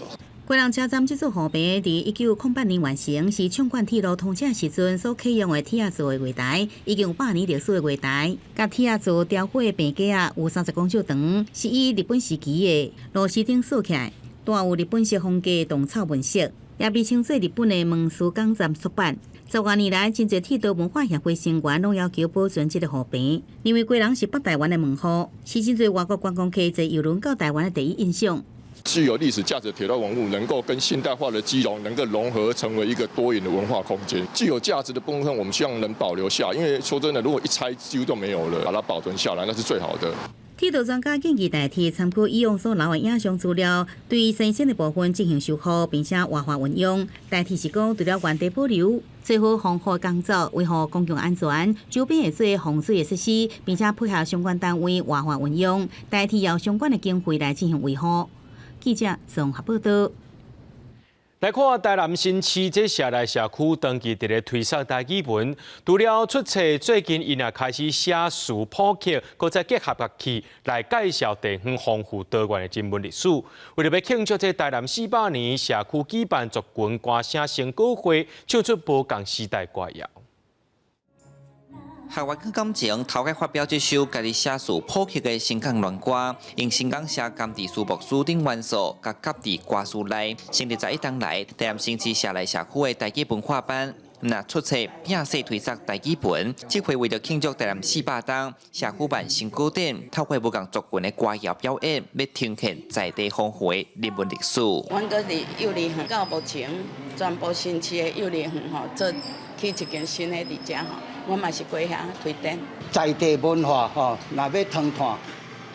基隆車站這座雨棚佇1908年完成，是縱貫鐵路通車時陣所啟用的鐵仔做的月台，已經有百年歷史的月台。佮鐵仔做雕花的棚架仔有30公尺長，是以日本時期的螺絲釘鎖起來，帶有日本式風格稻草紋飾，也被稱做日本的門司港站出版。十外年來，真濟鐵道文化協會成員攏要求保存這个雨棚，認為基隆是北台灣的門戶，是真濟外國觀光客坐郵輪到台灣的第一印象。具有歷史價值的鐵道文物，能夠跟現代化的基隆能夠融合，成為一個多元的文化空間。具有價值的部分，我們希望能保留下。因為說真的，如果一拆幾乎都沒有了，把它保存下來，那是最好的。鐵道專家建議台鐵參考以往所留的影像資料，對生鏽的部分進行修復，並且活化運用。台鐵是講，除了原地保留，做好防護工作，維護公共安全，周邊會做防水的設施，並且配合相關單位活化運用。台鐵由相關的經費來進行維護。記者綜合報道。來看台南新市這社內社區長期佇咧推捒台語文，除了出冊，最近𪜶也開始寫詞譜曲，閣再結合樂器來介紹地方豐富多元的人文歷史。為著欲慶祝這台南400年社區舉辦族群歌聲成果會，唱出無仝時代歌謠。學員感情頭擺發表這首家己寫詞譜曲的新港戀歌，用新港社甘地書牧師等元素，共夾佇歌詞內。成立11冬來，台南新市社內社區的台語文化班，若出冊摒細推捒台語文，這回為著慶祝台南400冬社區辦成果展，透過無仝族群的歌謠表演，欲呈現在地豐富的人文歷史。阮閣佇幼兒園到目前，全部新市的幼兒園吼，做起一間新的佇遮吼。我嘛是過遐推展。在地文化吼，若欲傳傳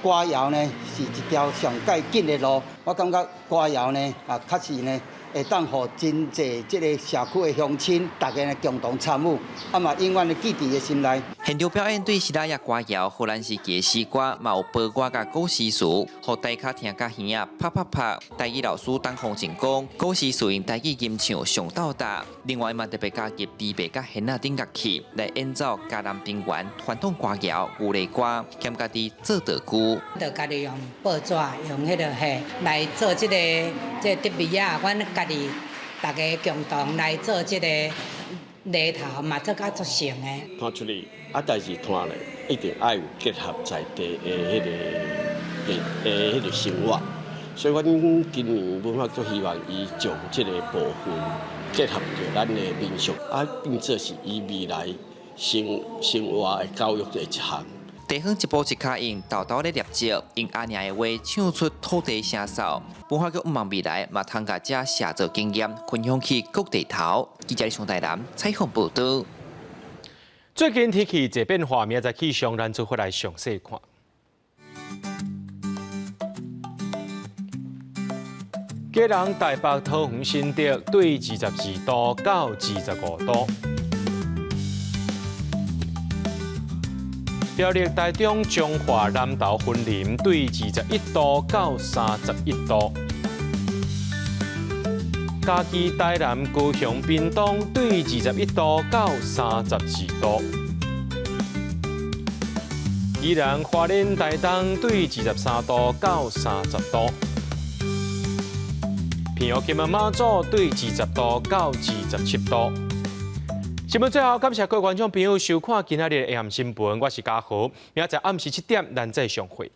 歌謠呢，是一條上蓋緊的路。我感覺歌謠呢，啊，確實呢，會當予真濟這个社區的鄉親，大家來共同參與，啊嘛永遠會記佇伊心內。現場表演對西拉雅歌謠、荷蘭時期的詩歌，嘛有報歌佮古詩詞，予大家聽甲耳仔啪啪拍。台語老師董鳳靜講，古詩詞用台語吟唱上鬥膽。另外嘛特別加入琵琶佮弦仔等樂器來演奏嘉南平原傳統歌謠、牛犁歌，兼家己做道具。就家己用報紙，用彼个嘿來做這个這個竹篾仔，阮家己大家共同來做這個犁頭嘛，做甲足成的。拖出去啊，但是拖咧一定愛有結合在地的彼个的彼个生活，所以阮今年文化局希望伊將這个部分結合著咱的民俗，啊，變做是伊未來生活的教育的一項。地方一步一跤印，沓沓咧捏造，用阿娘的話唱出土地聲嗽。文化局毋望未來嘛通共這寫作經驗分享去各地頭。記者上台南採訪報導。最近天氣濟變化，明仔載氣象咱做伙來詳細看。基隆、台北、桃園、新竹對22度到25度。苗栗、台中、彰化、南投、雲林對21度到31度。嘉義、台南、高雄、屏東對21度到32度。宜蘭、花蓮、台東對23度到30度。屏東、金門、馬祖對20度到27度。新聞最後，感謝各位觀眾朋友收看今仔日的 AM 新聞，我是嘉豪，明仔載暗時7點，咱再相會。